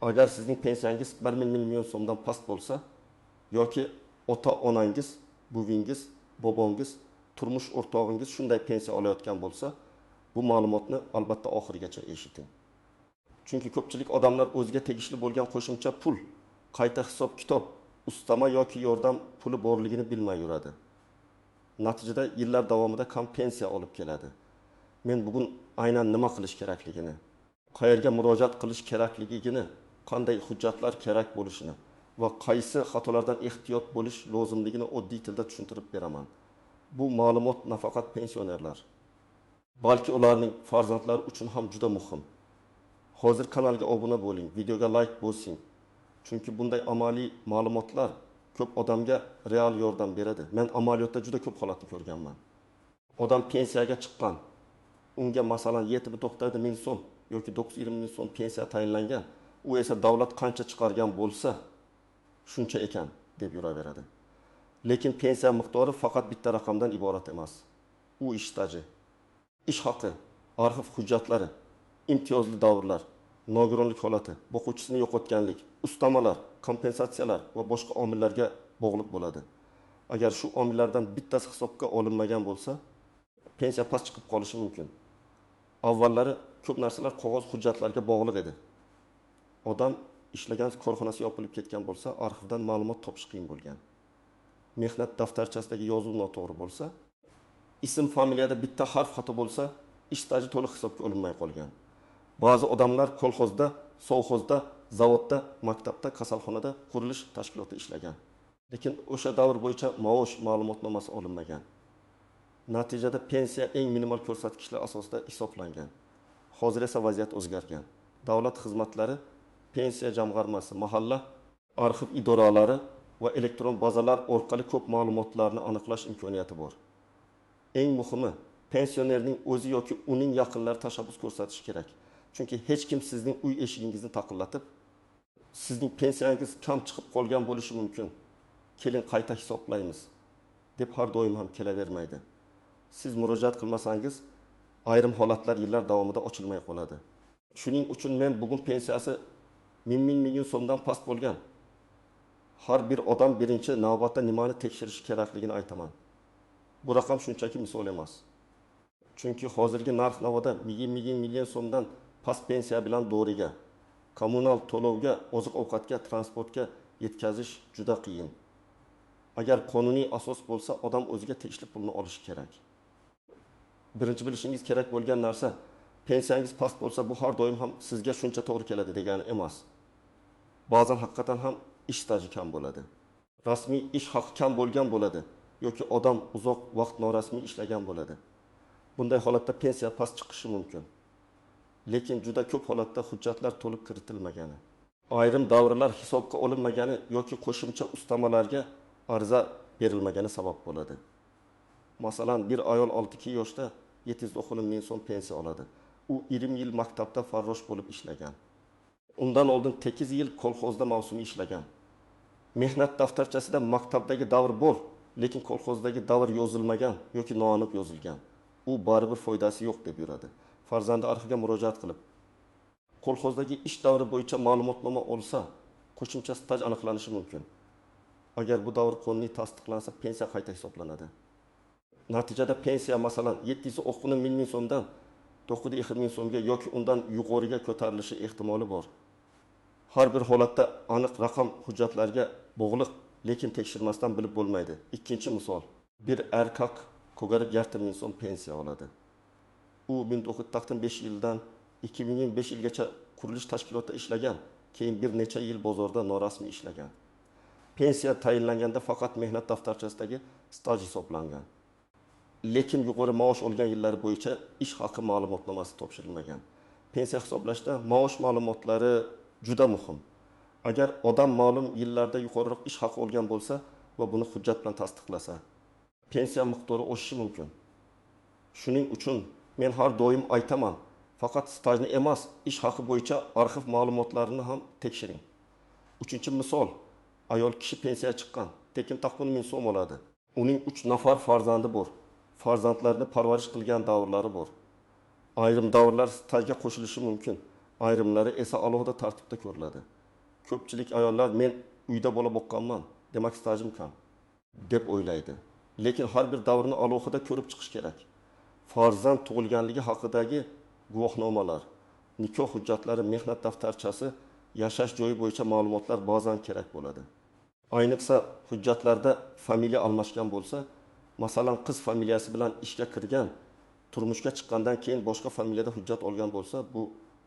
Agar sizning pensiyangiz 1 million so'mdan past bo'lsa yoki ota-onangiz, buvingiz, bobongiz, turmush o'rtog'ingiz shunday pensiya olayotgan bo'lsa, bu ma'lumotni albatta oxirigacha eshiting. Chunki ko'pchilik odamlar o'ziga tegishli bo'lgan qo'shimcha pul, qayta hisob-kitob, ustama yoki yordam puli borligini bilmay yuradi. Natijada yillar davomida kam pensiya olib keladi. Men bugun aynan nima qilish kerakligini, qayerga murojaat qilish kerakligini, qanday hujjatlar kerak bo'lishini va qaysi xatolardan ehtiyot bo'lish lozimligini oddiy tilda tushuntirib beraman. Bu ma'lumot nafaqat pensionerlar, balki ularning farzandlari uchun ham juda muhim. Hozir kanalga obuna bo'ling, videoga like bosing. Chunki bunday amaliy ma'lumotlar ko'p odamga real yordam beradi. Men amaliyotda juda ko'p holatni ko'rganman. Odam pensiyaga chiqqan, unga masalan 7,9 ming so'm yoki 9,5 ming so'm pensiya tayinlangan, u esa davlat qancha chiqargan bo'lsa shuncha ekan deb yuraveradi. Lekin pensiya miqdori faqat bitta raqamdan iborat emas. U ish staji, ish haqi, arxiv hujjatlari, imtiyozli davrlar, nogironlik holati, boquvchisini yo'qotganlik, ustamalar, kompensatsiyalar va boshqa omillarga bog'liq bo'ladi. Agar shu omillardan bittasi hisobga olinmagan bo'lsa, pensiya past chiqib qolishi mumkin. Avvallari ko'p narsalar qog'oz hujjatlarga bog'liq edi. Odam ishlagan korxonasi yopilib ketgan bo'lsa, arxivdan ma'lumot topish qiyin bo'lgan. Mehnat daftarchasidagi yozuv noto'g'ri bo'lsa, ism familiyada bitta harf xato bo'lsa, ish staji to'liq hisobga olinmay qolgan. Ba'zi odamlar kolxozda, sovxozda, zavodda, maktabda, kasalxonada, qurilish tashkilotida ishlagan. Lekin o'sha davr bo'yicha maosh ma'lumotnomasi olinmagan. Natijada pensiya eng minimal ko'rsatkichlar asosida hisoblangan. Hozir esa vaziyat o'zgargan. Davlat xizmatlari, pensiya jamg'armasi, mahalla arxiv idoralari va elektron bazalar orqali ko'p ma'lumotlarni aniqlash imkoniyati bor. Eng muhimi, pensionerning o'zi yoki uning yaqinlari tashabbus ko'rsatishi kerak. Chunki hech kim sizning uy eshigingizni taqillatib, sizning pensiyangiz kam chiqib qolgan bo'lishi mumkin, keling qayta hisoblaymiz deb har doim ham kelavermaydi. Siz murojaat qilmasangiz, ayrim holatlar yillar davomida ochilmay qoladi. Shuning uchun men bugun pensiyasi 1000 million so'mdan past bo'lgan har bir odam birinchi navbatda nimani tekshirishi kerakligini aytaman. Bu raqam shunchaki misol emas. Chunki hozirgi narx-navoda 1 million so'mdan past pensiya bilan doriga, kommunal to'lovga, oziq-ovqatga, transportga yetkazish juda qiyin. Agar qonuniy asos bo'lsa, odam o'ziga tegishli pulni olishi kerak. Birinchi bilishingiz kerak bo'lgan narsa, pensiyangiz past bo'lsa, bu har doim ham sizga shuncha to'g'ri keladi degani emas. Ba'zan haqiqatan ham ish staji kam bo'ladi. Rasmiy ish haqi kam bo'lgan bo'ladi yoki odam uzoq vaqt norasmiy ishlagan bo'ladi. Bunday holatda pensiya past chiqishi mumkin. Lekin juda ko'p holatda hujjatlar to'liq kiritilmagani, ayrim davrlar hisobga olinmagani yoki qo'shimcha ustamalarga ariza berilmagani sabab bo'ladi. Masalan, bir ayol 62 yoshda 790 ming so'm pensiya oladi. U 20 yil maktabda farrosh bo'lib ishlagan. Undan oldin 8 yil kolxozda mavsumiy ishlagan. Mehnat daftarchasida maktabdagi davr bor, lekin kolxozdagi davr yozilmagan yoki noaniq yozilgan. U baribir foydasi yo'q deb yuradi. Farzandi arxivga murojaat qilib, kolxozdagi ish davri bo'yicha ma'lumotnoma olsa, qo'shimcha staj aniqlanishi mumkin. Agar bu davr qonuniy tasdiqlansa, pensiya qayta hisoblanadi. Natijada pensiya masalan 790 ming so'mdan 9,5 ming so'mga yoki undan yuqoriga ko'tarilishi ehtimoli bor. Har bir holatda aniq raqam hujjatlarga bog'liq, lekin tekshirmasdan bilib bo'lmaydi. Ikkinchi misol, bir erkak ko'garib 1,5 ming so'm pensiya oladi. U 1995 yildan 2005 yilgacha qurilish tashkilotida ishlagan, keyin bir necha yil bozorda norasmiy ishlagan. Pensiya tayinlanganda faqat mehnat daftarchasidagi staj hisoblangan. Lekin yuqori maosh olgan yillari bo'yicha ish haqi ma'lumotnomasi topshirilmagan. Pensiya hisoblashda maosh ma'lumotlari juda muhim. Agar odam ma'lum yillarda yuqoriroq ish haqi olgan bo'lsa va buni hujjat bilan tasdiqlasa, pensiya miqdori oshishi mumkin. Shuning uchun men har doim aytaman, faqat stajni emas, ish haqi bo'yicha arxiv ma'lumotlarini ham tekshiring. Uchinchi misol, ayol kishi pensiyaga chiqqan, tekin taqvim 1000 so'm oladi. Uning 3 nafar farzandi bor. Farzandlarini parvarish qilgan davrlari bor. Ayrim davrlar stajga qo'shilishi mumkin. Ayrimlari esa alohida tartibda ko'riladi. Ko'pchilik ayollar men uyda bola boqqanman, demak stajim kam, deb o'ylaydi. Lekin har bir davrni alohida ko'rib chiqish kerak. Farzand tug'ilganligi haqidagi guvohnomalar, nikoh hujjatlari, mehnat daftarchasi, yashash joyi bo'yicha ma'lumotlar ba'zan kerak bo'ladi. Ayniqsa hujjatlarda familiya almashgan bo'lsa, masalan, qiz familiyasi bilan ishga kirgan, turmushga chiqqandan keyin boshqa familiyada hujjat olgan bo'lsa, bu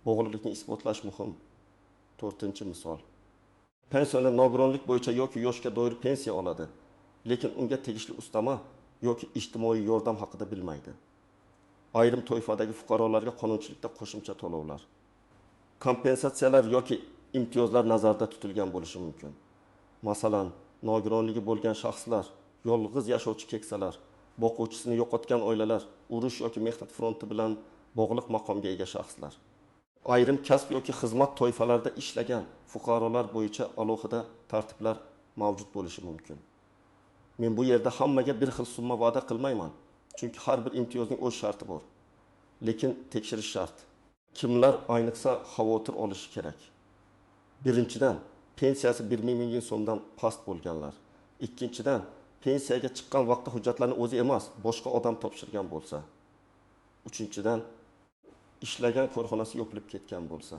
bog'liqlikni isbotlash muhim. To'rtinchi misol. Pensioner nogironlik bo'yicha yoki yoshga doir pensiya oladi, lekin unga tegishli ustama yoki ijtimoiy yordam haqida bilmaydi. Ayrim toifadagi fuqarolarga qonunchilikda qo'shimcha to'lovlar, kompensatsiyalar yoki imtiyozlar nazarda tutilgan bo'lishi mumkin. Masalan, nogironligi bo'lgan shaxslar, yolg'iz yashovchi keksalar, boquvchisini yo'qotgan oilalar, urush yoki mehnat fronti bilan bog'liq maqomga ega shaxslar. Ayrim kasb yoki xizmat toifalarida ishlagan fuqarolar bo'yicha alohida tartiblar mavjud bo'lishi mumkin. Men bu yerda hammaga bir xil summa va'da qilmayman, chunki har bir imtiyozning o'z sharti bor. Lekin tekshirish shart. Kimlar ayniqsa xavotir olishi kerak? Birinchidan, pensiyasi 1 ming so'mdan past bo'lganlar. Ikkinchidan, pensiyaga chiqqan vaqtda hujjatlarni o'zi emas, boshqa odam topshirgan bo'lsa. Uchinchidan, ishlagan korxonasi yopilib ketgan bo'lsa.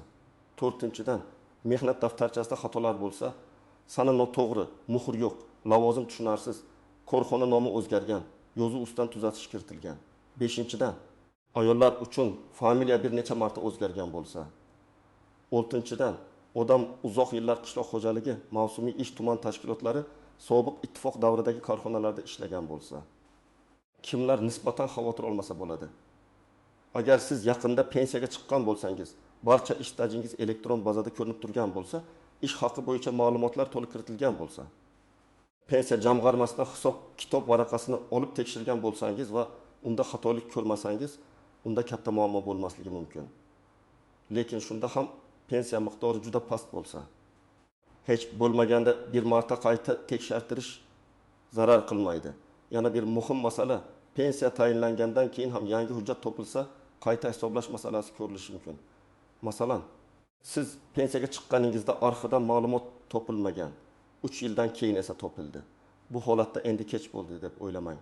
To'rtinchidan, mehnat daftarchasida xatolar bo'lsa, sana noto'g'ri, muhr yo'q, lavozim tushunarsiz, korxona nomi o'zgargan, yozuv ustidan tuzatish kiritilgan. Beshinchidan, ayollar uchun familiya bir necha marta o'zgargan bo'lsa. Oltinchidan, odam uzoq yillar qishloq xo'jaligi, mavsumiy ish tuman tashkilotlari, sobiq ittifoq davridagi korxonalarda ishlagan bo'lsa. Kimlar nisbatan xavotir olmasa bo'ladi? Agar siz yaqinda pensiyaga chiqqan bo'lsangiz, barcha ish stajingiz elektron bazada ko'rinib turgan bo'lsa, ish haqi bo'yicha ma'lumotlar to'liq kiritilgan bo'lsa, pensiya jamg'armasidan hisob kitob varaqasini olib tekshirgan bo'lsangiz va unda xatolik ko'rmasangiz, unda katta muammo bo'lmasligi mumkin. Lekin shunda ham pensiya miqdori juda past bo'lsa, hech bo'lmaganda bir marta qayta tekshirtirish zarar qilmaydi. Yana bir muhim masala, pensiya tayinlangandan keyin ham yangi hujjat topilsa, qayta hisoblash masalasi ko'rilishi mumkin. Masalan, siz pensiyaga chiqqaningizda arxivdan ma'lumot topilmagan, 3 yildan keyin esa topildi. Bu holatda endi kech bo'ldi deb o'ylamang.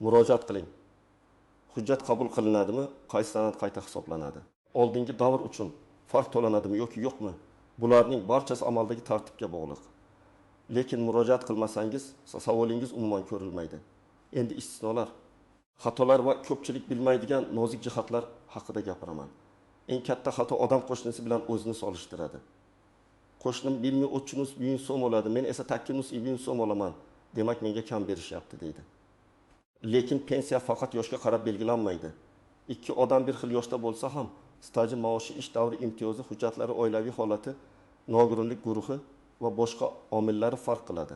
Murojaat qiling. Hujjat qabul qilinadimi, qaysi sanad qayta hisoblanadi? Oldingi davr uchun farq to'lanadimi yoki yo'qmi? Bularning barchasi amaldagi tartibga bog'liq. Lekin murojaat qilmasangiz, savolingiz umuman ko'rilmaydi. Endi istisnolar, xatolar va ko'pchilik bilmaydigan nozik jihatlar haqida gapiraman. Eng katta xato odam qo'shnisi bilan o'zini solishtiradi. Qo'shnim 1300 ming so'm oladi, men esa 800 ming so'm olaman. Demak, menga kam berishyapti deydi. Lekin pensiya faqat yoshga qarab belgilanmaydi. Ikki odam bir xil yoshda bo'lsa ham, staji, maoshi, ish davri imtiyozi, hujjatlari, oilaviy holati, nogironlik guruhi va boshqa omillari farq qiladi.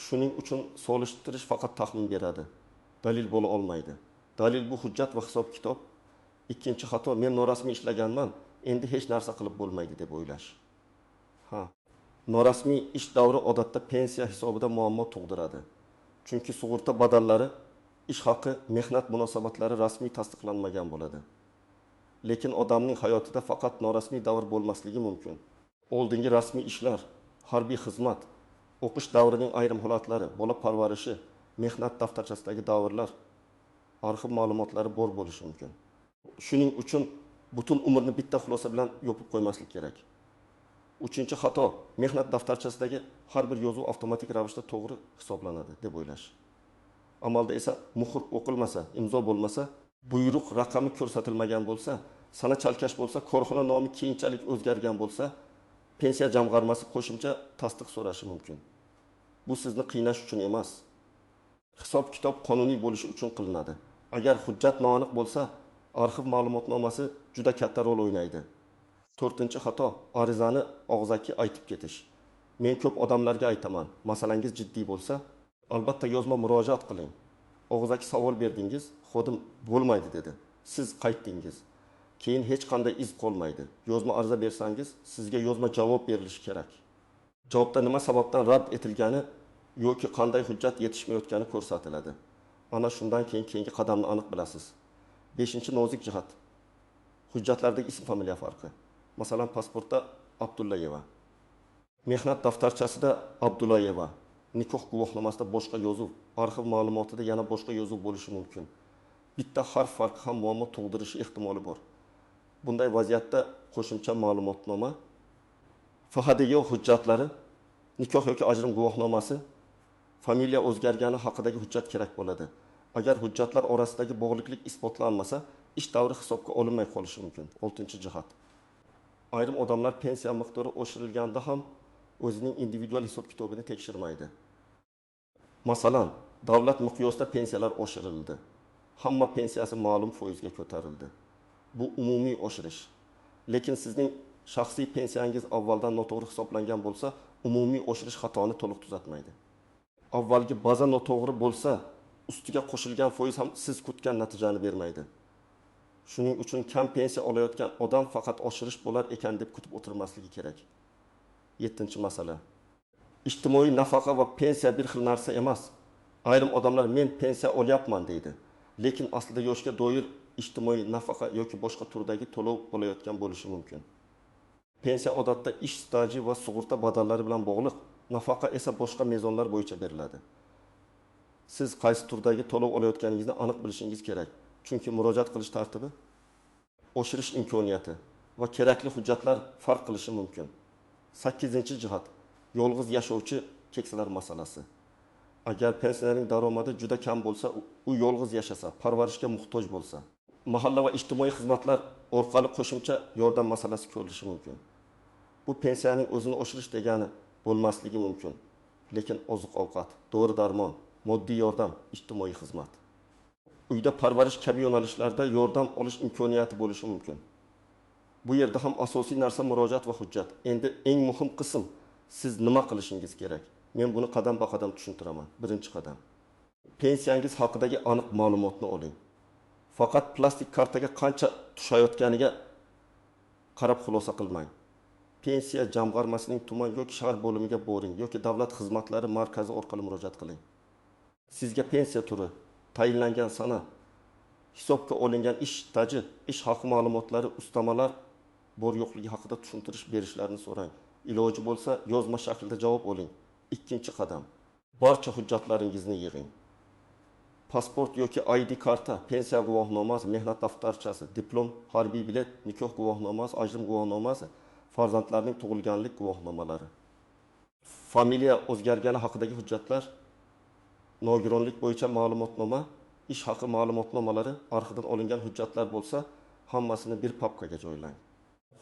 Shuning uchun solishtirish faqat taxmin beradi, dalil bo'la olmaydi. Dalil bu hujjat va hisob-kitob. Ikkinchi xato, men norasmiy ishlaganman, endi hech narsa qilib bo'lmaydi deb o'ylash. Ha, norasmiy ish davri odatda pensiya hisobida muammo tug'diradi. Chunki sug'urta badallari, ish haqi, mehnat munosabatlari rasmiy tasdiqlanmagan bo'ladi. Lekin odamning hayotida faqat norasmiy davr bo'lmasligi mumkin. Oldingi rasmiy ishlar, harbiy xizmat, o'qish davrining ayrim holatlari, bola parvarishi, mehnat daftarchasidagi davrlar, arxiv ma'lumotlari bor bo'lishi mumkin. Shuning uchun butun umrni bitta xulosa bilan yopib qo'ymaslik kerak. Uchinchi xato, mehnat daftarchasidagi har bir yozuv avtomatik ravishda to'g'ri hisoblanadi deb o'ylash. Amalda esa muhr o'qilmasa, imzo bo'lmasa, buyruq raqami ko'rsatilmagan bo'lsa, sana chalkash bo'lsa, korxona nomi keyinchalik o'zgargan bo'lsa, pensiya jamg'armasi qo'shimcha tasdiq so'rashi mumkin. Bu sizni qiynash uchun emas. Hisob-kitob qonuniy bo'lishi uchun qilinadi. Agar hujjat noaniq bo'lsa, arxiv ma'lumotnomasi juda katta rol o'ynaydi. To'rtinchi xato, arizani og'zaki aytib ketish. Men ko'p odamlarga aytaman, masalangiz jiddiy bo'lsa, albatta yozma murojaat qiling. Og'zaki savol berdingiz, xodim bo'lmaydi dedi. Siz qaytdingiz. Keyin hech qanday iz qolmaydi. Yozma ariza bersangiz, sizga yozma javob berilishi kerak. Javobda nima sababdan rad etilgani yoki qanday hujjat yetishmayotgani ko'rsatiladi. Ana shundan keyin keyingi qadamni aniq bilasiz. Beshinchi nozik jihat. Hujjatlardagi ism familiya farqi. Masalan, pasportda Abdullayeva, mehnat daftarchasida Abdulayeva, nikoh guvohnomasida boshqa yozuv, arxiv ma'lumotida yana boshqa yozuv bo'lishi mumkin. Bitta harf farqi ham muammo tug'dirishi ehtimoli bor. Bunday vaziyatda qo'shimcha ma'lumotnoma, FHDYo hujjatlari, nikoh yoki ajrim guvohnomasi, familiya o'zgargani haqidagi hujjat kerak bo'ladi. Agar hujjatlar orasidagi bog'liqlik isbotlanmasa, ish davri hisobga olinmay qolishi mumkin. Oltinchi jihat. Ayrim odamlar pensiya miqdori oshirilganda ham o'zining individual hisob kitobini tekshirmaydi. Masalan, davlat miqyosida pensiyalar oshirildi. Hamma pensiyasi ma'lum foizga ko'tarildi. Bu umumiy oshirish. Lekin sizning shaxsiy pensiyangiz avvaldan noto'g'ri hisoblangan bo'lsa, umumiy oshirish xatoni to'liq tuzatmaydi. Avvalgi baza noto'g'ri bo'lsa, ustiga qo'shilgan foiz ham siz kutgan natijani bermaydi. Shuning uchun kam pensiya olayotgan odam faqat oshirish bo'lar ekan deb kutib o'tirmasligi kerak. Yettinchi masala. Ijtimoiy nafaqa va pensiya bir xil narsa emas. Ayrim odamlar men pensiya olyapman deydi. Lekin aslida yoshga doir ijtimoiy nafaqa yoki boshqa turdagi to'lov olayotgan bo'lishi mumkin. Pensiya odatda ish staji va sug'urta badallari bilan bog'liq, nafaqa esa boshqa mezonlar bo'yicha beriladi. Siz qaysi turdagi to'lov olayotganingizni aniq bilishingiz kerak. Chunki murojaat qilish tartibi, oshirish imkoniyati va kerakli hujjatlar farq qilishi mumkin. 8-jihat. Yolg'iz yashovchi keksalar masalasi. Agar pensionerning daromadi juda kam bo'lsa, u yolg'iz yashasa, parvarishga muhtoj bo'lsa, mahalla va ijtimoiy xizmatlar orqali qo'shimcha yordam masalasi ko'rilishi mumkin. Bu pensiyaning o'zini oshirish degani bo'lmasligi mumkin, lekin oziq-ovqat, dori-darmon, moddiy yordam, ijtimoiy xizmat, uyda parvarish kabi yo'nalishlarda yordam olish imkoniyati bo'lishi mumkin. Bu yerda ham asosiy narsa murojaat va hujjat. Endi eng muhim qism, siz nima qilishingiz kerak? Men buni qadam-ba-qadam tushuntiraman. Birinchi qadam. Pensiyangiz haqidagi aniq ma'lumotni oling. Faqat plastik kartaga qancha tushayotganiga qarab xulosa qilmang. Pensiya jamg'armasining tuman yoki shahar bo'limiga boring yoki davlat xizmatlari markazi orqali murojaat qiling. Sizga pensiya turi, tayinlangan sana, hisobga olingan ish staji, ish haqi ma'lumotlari, ustamalar bor yo'qligi haqida tushuntirish berishlarini so'rang. Iloji bo'lsa yozma shaklda javob oling. Ikkinchi qadam. Barcha hujjatlaringizni yig'ing. Pasport yoki ID karta, pensiya guvohnomasi, mehnat daftarchasi, diplom, harbiy bilet, nikoh guvohnomasi, ajrim guvohnomasi, farzandlarning tug'ilganlik guvohnomalari, familiya o'zgargani haqidagi hujjatlar, nogironlik bo'yicha ma'lumotnoma, ish haqi ma'lumotnomalari, arxivdan olingan hujjatlar bo'lsa, hammasini bir papkaga joylang.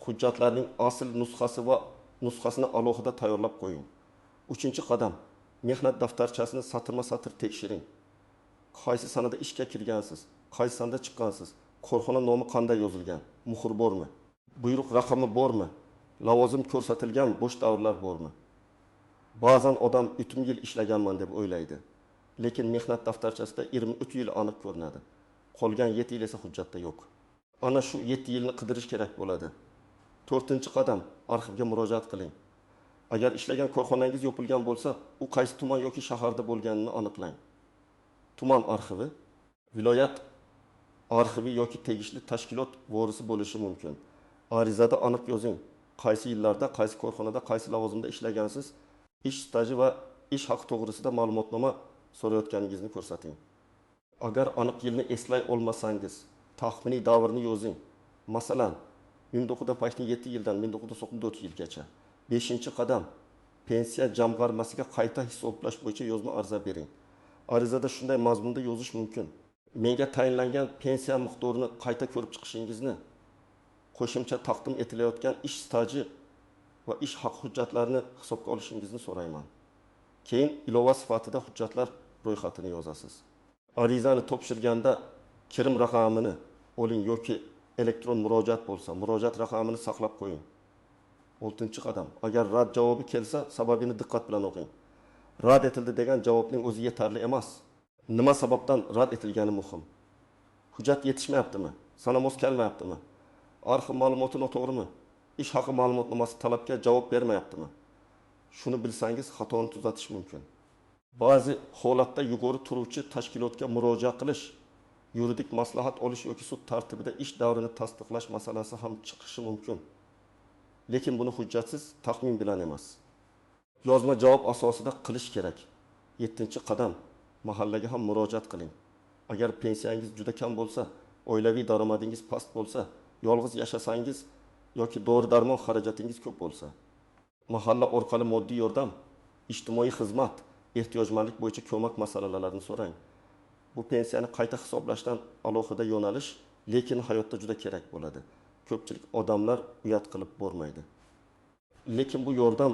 Hujjatlarning asl nusxasi va nusxasini alohida tayyorlab qo'ying. Uchinchi qadam. Mehnat daftarchasini satrma-satr tekshiring. Qaysi sanada ishga kirgansiz, qaysi sanada chiqqansiz, korxona nomi qanday yozilgan, muhr bormi, buyruq raqami bormi, lavozim ko'rsatilgan bo'sh davrlar bormi? Ba'zan odam 3 yil ishlaganman deb o'ylaydi. Lekin mehnat daftarchasida 23 yil aniq ko'rinadi. Qolgan 7 yil esa hujjatda yo'q. Ana shu 7 yilni qidirish kerak bo'ladi. 4-qadam. Arxivga murojaat qiling. Agar ishlagan korxonangiz yopilgan bo'lsa, u qaysi tuman yoki shaharda bo'lganini aniqlang. Tuman arxivi, viloyat arxivi yoki tegishli tashkilot vorisi bo'lishi mumkin. Arizada aniq yozing. Qaysi yillarda, qaysi korxonada, qaysi lavozimda ishlagansiz, ish staji va ish haqi to'g'risida ma'lumotnoma so'rayotganingizni ko'rsating. Agar aniq yilni eslay olmasangiz, taxminiy davrni yozing. Masalan, 1987 yildan 1994 yilgacha. 5-qadam. Pensiya jamg'armasiga qayta hisoblash bo'yicha yozma ariza bering. Arizada shunday mazmunda yozish mumkin: menga tayinlangan pensiya miqdorini qayta ko'rib chiqishingizni, qo'shimcha taqdim etilayotgan ish staji va ish haqi hujjatlarini hisobga olishingizni so'rayman. Keyin ilova sifatida hujjatlar ro'yxatini yozasiz. Arizani topshirganda kirim raqamini oling yoki elektron murojaat bo'lsa, murojaat raqamini saqlab qo'ying. 6-qadam. Agar rad javobi kelsa, sababini diqqat bilan o'qing. Rad etildi degan javobning o'zi yetarli emas. Nima sababdan rad etilgani muhim. Hujjat yetishmayaptimi? Sana mos kelmayaptimi? Arxiv ma'lumoti noto'g'rimi? Ish haqi ma'lumotnomasi talabga javob bermayaptimi? Shuni bilsangiz xatoni tuzatish mumkin. Ba'zi holatda yuqori turuvchi tashkilotga murojaat qilish, yuridik maslahat olish yoki sud tartibida ish davrini tasdiqlash masalasi ham chiqishi mumkin. Lekin buni hujjatsiz, taxmin bilan emas. Yozma javob asosida qilish kerak. Yettinchi qadam. Mahallaga ham murojaat qiling. Agar pensiyangiz juda kam bo'lsa, oilaviy daromadingiz past bo'lsa, yolg'iz yashasangiz yoki dori-darmon xarajatingiz ko'p bo'lsa. Mahalla orqali moddiy yordam, ijtimoiy xizmat, ehtiyojmandlik bo'yicha ko'mak masalalarini so'rang. Bu pensiyani qayta hisoblashdan alohida yo'nalish, lekin hayotda juda kerak bo'ladi. Ko'pchilik odamlar uyat qilib bormaydi. Lekin bu yordam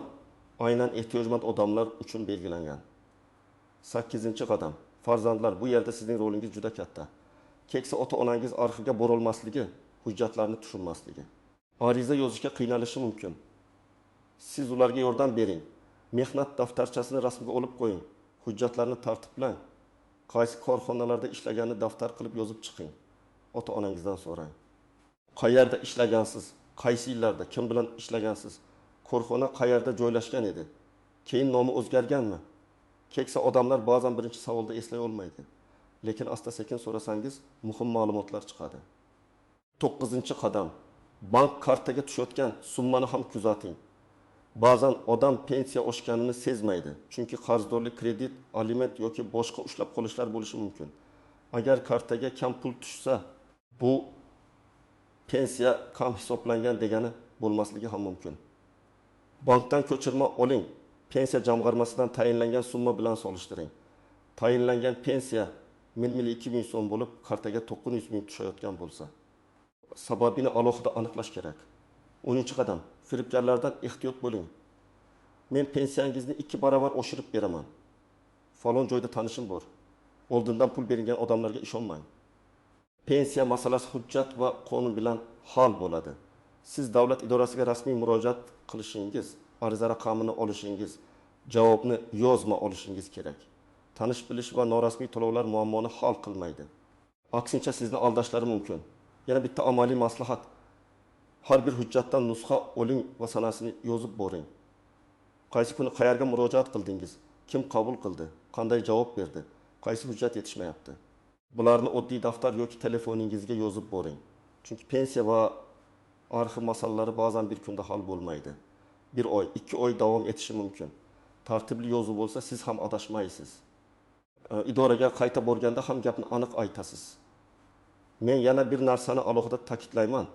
aynan ehtiyojmand odamlar uchun belgilangan. 8-qadam. Farzandlar, bu yerda sizning rolingiz juda katta. Keksa ota-onangiz arxivga borolmasligi, hujjatlarni tushunmasligi, ariza yozishga qiynalishi mumkin. Siz ularga yordam bering. Mehnat daftarchasini rasmga olib qo'ying. Hujjatlarni tartiblang. Qaysi korxonalarda ishlaganini daftar qilib yozib chiqing. Ota-onangizdan so'rang. Qayerda ishlagansiz? Qaysi yillarda kim bilan ishlagansiz? Korxona qayerda joylashgan edi? Keyin nomi o'zgarganmi? Keksa odamlar ba'zan birinchi savolda eslay olmaydi. Lekin asta-sekin so'rasangiz muhim ma'lumotlar chiqadi. 9-qadam. Bank kartaga tushayotgan summani ham kuzating. Ba'zan odam pensiya oshganini sezmaydi. Chunki qarzdorlik, kredit, aliment yoki boshqa ushlab qolishlar bo'lishi mumkin. Agar kartaga kam pul tushsa, bu pensiya kam hisoblangan degani bo'lmasligi ham mumkin. Bankdan ko'chirma oling. Pensiya jamg'armasidan tayinlangan summa bilan solishtiring. Tayinlangan pensiya 1000-2000 so'm bo'lib, kartaga 900 ming tushayotgan bo'lsa, sababini alohida aniqlash kerak. 10-qadam. Firibgarlardan ehtiyot bo'ling. Men pensiyangizni 2 barobar oshirib beraman. Falon joyda tanishim bor. Oldindan pul berilgan odamlarga ishonmang. Pensiya masalasi hujjat va qonun bilan hal bo'ladi. Siz davlat idorasiga rasmiy murojaat qilishingiz, ariza raqamini olishingiz, javobni yozma olishingiz kerak. Tanish bilish va norasmiy to'lovlar muammoni hal qilmaydi. Aksincha sizni aldashlari mumkin. Yana bitta amaliy maslahat. Har bir hujjatdan nusxa oling va sanasini yozib boring. Qaysi kuni qayerga murojaat qildingiz? Kim qabul qildi? Qanday javob berdi? Qaysi hujjat yetishmayapti? Bularni oddiy daftar yoki telefoningizga yozib boring. Chunki pensiya va arxiv masalalari ba'zan bir kunda hal bo'lmaydi. 1 oy, 2 oy davom etishi mumkin. Tartibli yozuv bo'lsa, siz ham adashmaysiz. Idoraga qayta borganda ham gapni aniq aytasiz. Men yana bir narsani alohida ta'kidlayman.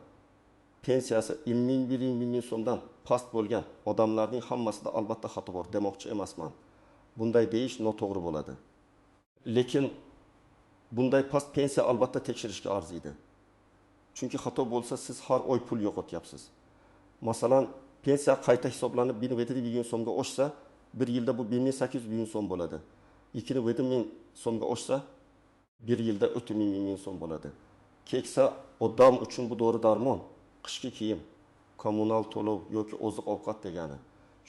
Pensiyasi 1000-1000 so'mdan past bo'lgan odamlarning hammasida albatta xato bor demoqchi emasman. Bunday deyish noto'g'ri bo'ladi. Lekin bunday past pensiya albatta tekshirishga arziydi. Chunki xato bo'lsa, siz har oy pul yo'qotyapsiz. Masalan, pensiya qayta hisoblanib 1700 ming so'mga oshsa, bir yilda bu 1800 ming so'm bo'ladi. 27 ming so'mga oshsa, bir yilda 30 ming so'm bo'ladi. Keksa odam uchun bu dori-darmon, qishki kiyim, kommunal to'lov yoki oziq-ovqat degani.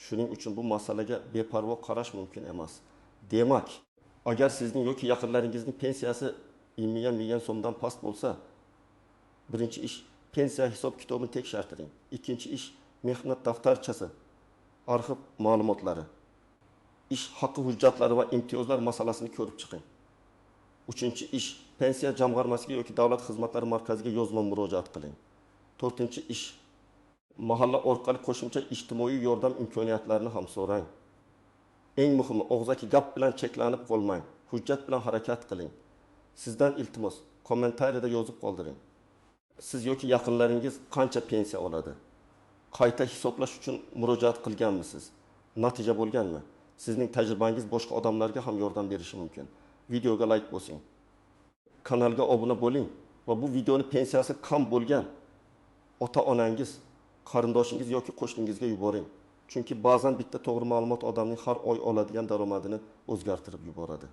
Shuning uchun bu masalaga beparvo qarash mumkin emas. Demak, agar sizning yoki yaqinlaringizning pensiyasi 20 million so'mdan past bo'lsa, birinchi ish pensiya hisob kitobini tekshirtiring. Ikkinchi ish mehnat daftarchasi, arxiv ma'lumotlari, ish haqqi hujjatlari va imtiyozlar masalasini ko'rib chiqing. Uchinchi ish pensiya jamg'armasiga yoki davlat xizmatlari markaziga yozma murojaat qiling. To'rtinchi ish mahalla orqali qo'shimcha ijtimoiy yordam imkoniyatlarini ham so'rang. Eng muhimi, og'zaki gap bilan cheklanib qolmang, hujjat bilan harakat qiling. Sizdan iltimos, kommentariyada yozib qoldiring. Siz yoki yaqinlaringiz qancha pensiya oladi? Qayta hisoblash uchun murojaat qilganmisiz? Natija bo'lganmi? Sizning tajribangiz boshqa odamlarga ham yordam berishi mumkin. Videoga like bosing. Kanalga obuna bo'ling va bu videoni pensiyasi kam bo'lgan ota-onangiz, qarindoshingiz yoki qo'shningizga yuboring. Chunki ba'zan bitta to'g'ri ma'lumot odamning har oy oladigan daromadini o'zgartirib yuboradi.